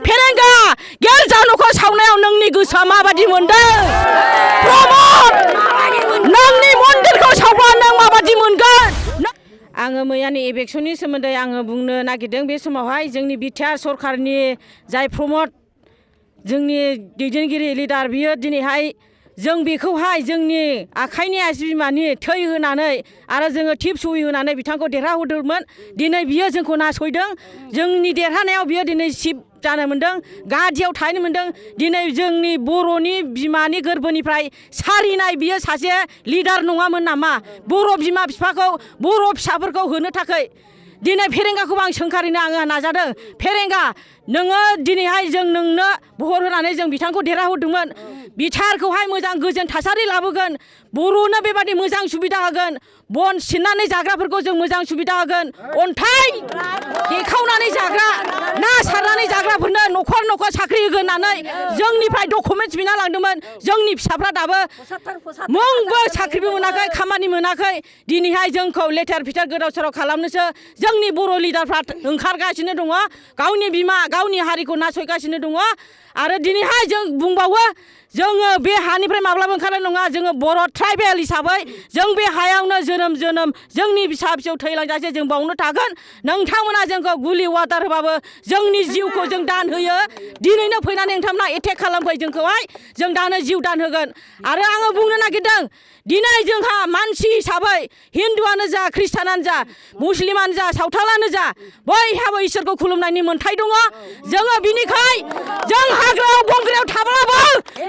फेरेंगा गिर्जा न'खौ सावनायाव नोंनि गोसोआ माबादि मोनदों प्रमद नोंनि मन्दिरखौ सावबा नों माबादि मोनगोन आङो मैयानि इलेक्सननि सोमोन्दै आङो बुंनो नागिरदों बे समावहाय जोंनि बिटिआर सरकारनि जाय प्रमद जोंनि दैदेनगिरि लिडार बियो दिनैहाय जों बेखौहाय जोंनि आखाइनि आसि बिमानि थै होनानै आरो जोङो टिप सुइ होनानै बिथांखौ देरहाहोदोंमोन दिनै बियो जोंखौ नासयदों जोंनि देरहानायाव बियो दिनै चिफ जानो मोन्दों गादियाव थाहैनो मोन्दों दिनै जोंनि बर'नि बिमानि गोरबोनिफ्राय सारिनाय बियो सासे लिडार नङामोन नामा बर' बिमा बिफाखौ बर' फिसाफोरखौ होनो थाखाय दिनै फेरेंगाखौबो आं सोंखारिनो आङो नाजादों फेरेंगा नोङो दिनैहाय जों नोंनो भट होनानै जों बिथांखौ देरहाहोदोंमोन बिटिआरखौहाय मोजां गोजोन थासारि लाबोगोन बर'नो बेबादि मोजां सुबिदा होगोन बन सिननानै जाग्राफोरखौ जों मोजां सुबिदा होगोन अन्थाइ देखावनानै जाग्रा ना सारनानै जाग्राफोरनो न'खर न'खर साख्रि होगोन होननानै जोंनिफ्राय डकुमेन्टस बिना लांदोंमोन जोंनि फिसाफ्रा दाबो मुंबो साख्रिबो मोनाखै खामानि मोनाखै दिनैहाय जोंखौ लेथेर फिथेर गोदाव सोराव खालामनोसो जोंनि बर' लिडारफ्रा ओंखारगासिनो दङ गावनि बिमा गावनि हारिखौ नासयगासिनो दङ आरो दिनैहाय जों बुंबावो जोङो बे हानिफ्राय माब्लाबा ओंखारनाय नङा जोङो बर' ट्राइबेल हिसाबै जों बे हायावनो जोनोम जोंनि फिसा फिसौ थैलांजासे जों बावनो थागोन नोंथांमोना जोंखौ गुलि वाटार होबाबो जोंनि जिउखौ जों दान होयो दिनैनो फैनानै नोंथांमोना एटेक खालामफै जोंखौहाय जों दानो जिउ दान होगोन आरो आङो बुंनो नागिरदों दिनै जोंहा मानसि हिसाबै हिन्दुआनो जा ख्रिस्टानानो जा मुस्लिमानो जा सावथालानो जा बयहाबो इसोरखौ खुलुमनायनि मोन्थाय दङ जोङो बिनिखाय जों हाग्रायाव बंग्रायाव थाब्लाबो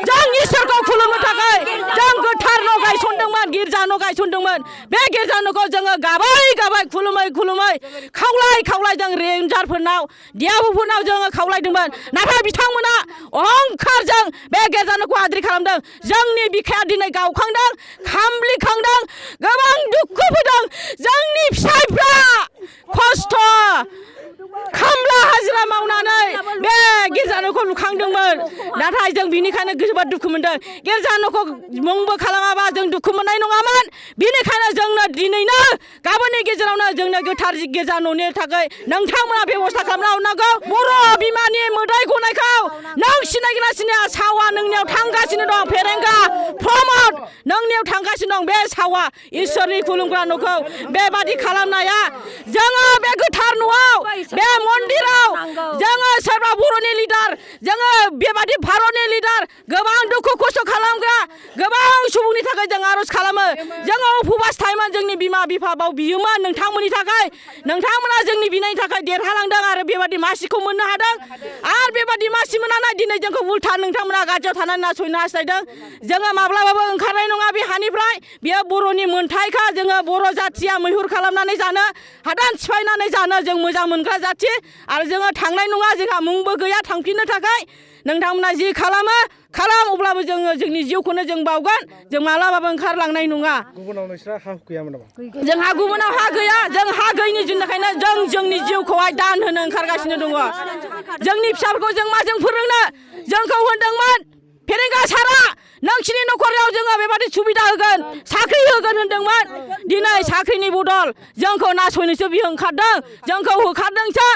जों इसोरखौ खुलुमनो थाखाय जों गोथार न' गायसनदोंमोन गिर्जा न' गायसनदोंमोन बे गिर्जा न'खौ जोङो गाबै खुलुमै खावलाय जों रेन्जारफोरनाव डिआरअफोरनाव जोङो खावलायदोंमोन नाथाय बिथांमोना अहंखारजों बे गिर्जा न'खौ आद्रि खालामदों जोंनि बिखाया दिनै गावखांदों खामब्लिखांदों गोबां दुखु फैदों जोंनि फिसायफ्रा खस्थ' खामला हाजिरा मावनानै बे गिर्जा न'खौ लुखांदोंमोन नाथाय जों बिनिखायनो जोबोद दुखु मोनदों गिर्जा न'खौ मुंबो खालामाबा जों दुखु मोननाय नङामोन बिनिखायनो जोंनो दिनैनो गाबोननि गेजेरावनो जोंनो गोथार गिर्जा न'नि थाखाय नोंथांमोना बेबस्था खालामना हरनांगौ बर' बिमानि मोदाय गनायखौ नों सिनायगोना सिनाया सावा नोंनियाव थांगासिनो दं फेरेंगा प्रमद नोंनियाव थांगासिनो दं बे सावा इसोरनि खुलुमग्रा न'खौ बेबादि खालामनाया जोङो बे गोथार न'आव बे मन्दिराव जोङो सोरबा बर'नि लिडार जोङो बेबादि भारतनि लिडार गोबां दुखु खस्थ' खालामग्रा गोबां सुबुंनि थाखाय जों आर'ज खालामो जोङो उपबास थायोमोन जोंनि बिमा बिफा बाव बियोमोन नोंथांमोननि थाखाय नोंथांमोना जोंनि बिनायनि थाखाय देरहालांदों आरो बेबादि मासिखौ मोननो हादों आरो बेबादि मासि मोननानै दिनै जोंखौ उल्था नोंथांमोना गाज्रियाव थानानै नासयनो हास्थायदों जोङो माब्लाबाबो ओंखारनाय नङा बे हानिफ्राय बेयो बर'नि मोन्थायखा जोङो बर' जाथिया मैहुर खालामनानै जानो हादान सिफायनानै जानो जों मोजां मोनग्रा जाथि आरो जोङो थांनाय नङा जोंहा मुंबो गैया थांफिननो थाखाय नोंथांमोना जि खालामो खालाम अब्लाबो जोङो जोंनि जिउखौनो जों बावगोन जों मालाबाबो ओंखारलांनाय नङा गुबुनाव नोंस्रा हा गैयामोन नामा जोंहा गुबुनाव हा गैया जों हा गैयिनि जुनैखायनो जों जोंनि जिउखौहाय दान होनो ओंखारगासिनो दङ जोंनि फिसाफोरखौ जों माजों फोरोंनो जोंखौ होनदोंमोन फेरेंगा सारा नोंसिनि न'खराव जोङो बेबादि सुबिदा होगोन साख्रि होगोन होनदोंमोन दिनै साख्रिनि बदल जोंखौ नासयनोसो बियो ओंखारदों जोंखौ होखारदोंसो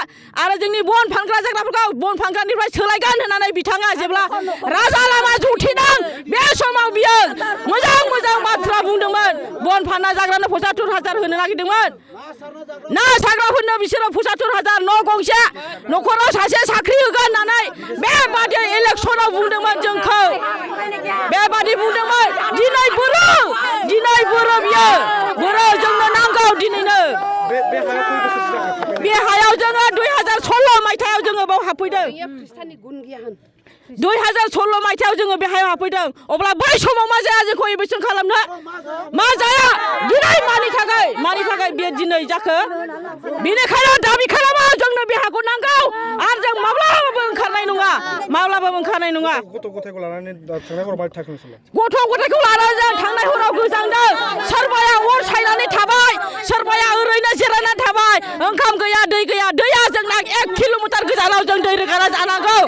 आरो जोंनि बन फानग्रा जाग्राफोरखौ बन फानग्रानिफ्राय सोलायगोन होननानै बिथाङा जेब्ला राजा लामा जौथिदों बे समाव बियो मोजां बाथ्रा बुंदोंमोन बन फानना जाग्रानो 75,000 होनो नागिरदोंमन ना साग्राफोरनो बिसोरो 75,000 न' गंसे न'खराव सासे साख्रि होगोन होननानै बेबादि इलेक्सनाव बुंदोंमोन जोंखौ बेबादि बुंदोंमोन दिनै बर' बियो बर' जोंनो नांगौ दिनैनो बे हायाव जोङो 2016 मायथाइयाव जोङो बाव हाबफैदों 2016 मायथाइयाव जोङो बे हायाव हाबफैदों अब्ला बै समाव मा जाया जोंखौ इलेक्सन खालामनो मा जाया दिनै मानि थाखाय बे दिनै जाखो बेनिखायनो दाबि खालामो जोंनो बे हाखौ नांगौ आरो जों माब्लाबाबो ओंखारनाय नङा गथ' गथायखौ लानानै थांनाय हराव मारै थाखो नोंसोरलाय गथ' गथायखौ लानानै जों थांनाय हराव गोजांदों सोरबाया अर सायनानै थाबाय सोरबाया ओरैनो जिरायनानै थाबाय ओंखाम गैया दै गैया दैया जोंना 1 किल'मिटार गोजानाव जों दै रोगाना जानांगौ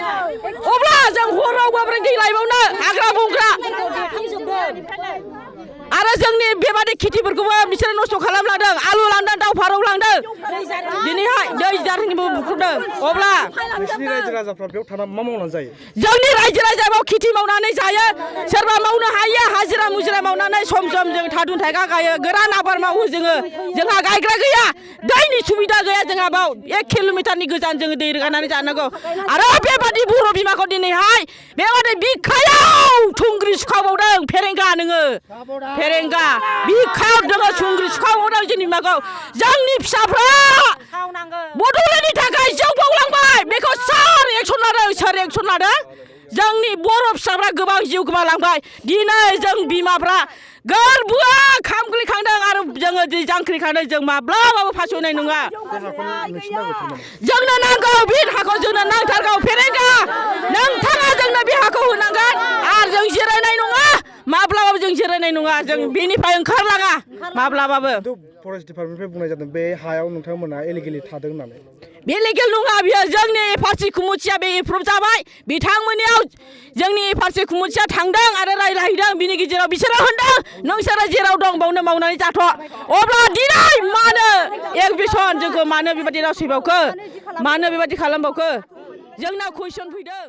अब्ला जों हराव माबोरै दै लायबावनो हाग्रा बंग्रा आरो जोंनि बे बेबादि खेथिफोरखौबो बिसोरो नस्थ' खालामलांदों आलु लांदों दाउ फारौ लांदों दिनैहाय दै जारनिबो बुख्रुबदों अब्ला नोंसिनि रायजो राजाफ्रा बेयाव थानानै मा मावनानै जायो जोंनि रायजो राजायाव खेथि मावनानै जायो सोरबा मावनो हायो हाजिरा मुजिरा मावनानै सम सम जों थादुन थाइगा गायो गोरान आबाद मावो जोंहा गायग्रा गैया दैनि सुबिदा गैया जोंहा बाव 1 किल'मिटारनि गोजान जोङो दै रोगानानै जानांगौ आरो बेबादि बर' बिमाखौ दिनैहाय बेबादि बिखायाव थुंग्रि सुखावबावदों फेरेंगा नोङो फेरेंगा बिखायाव दङ थुंग्रि सुखावबावदों जोंनि बिमाखौ जोंनि फिसाफ्रा बड'लेण्डनि थाखाय जौ बावलांबाय बेखौ सोर एक्सन लादों जोंनि बर' फिसाफ्रा गोबां जिउ गोमालांबाय दिनै जों बिमाफ्रा गोरबोआ खामग्लिखांदों आरो जोङो दै जांख्रिखांदों जों माब्लाबाबो फासयनाय नङा जोंनो नांगौ बे हाखौ जोंनो नांथारगौ फेरेंगा नोंथाङा जोंनो बे हाखौ होनांगोन आरो जों जिरायनाय नङा माब्लाबाबो जों जिरायनाय नङा जों बेनिफ्राय ओंखारलाङा माब्लाबाबो फरेस्ट डिपार्टमेन्टनिफ्राय बुंनाय जादों बे हायाव नोंथांमोना इलिगेलि थादों होननानै बे लिगेल नङा बियो जोंनि फारसि खुमुथिया बे एप्रुभ जाबाय बिथांमोननियाव जोंनि फारसि खुमुथिया थांदों आरो रायलायहैदों बिनि गेजेराव बिसोरो होनदों नोंसोरो जेराव दं बावनो मावनानै जाथ' अब्ला दिनै मानो एक्सबिसन जोंखौ मानो बेबादि नासयबावखो मानो बेबादि खालामबावखो जोंनाव कुइसन फैदों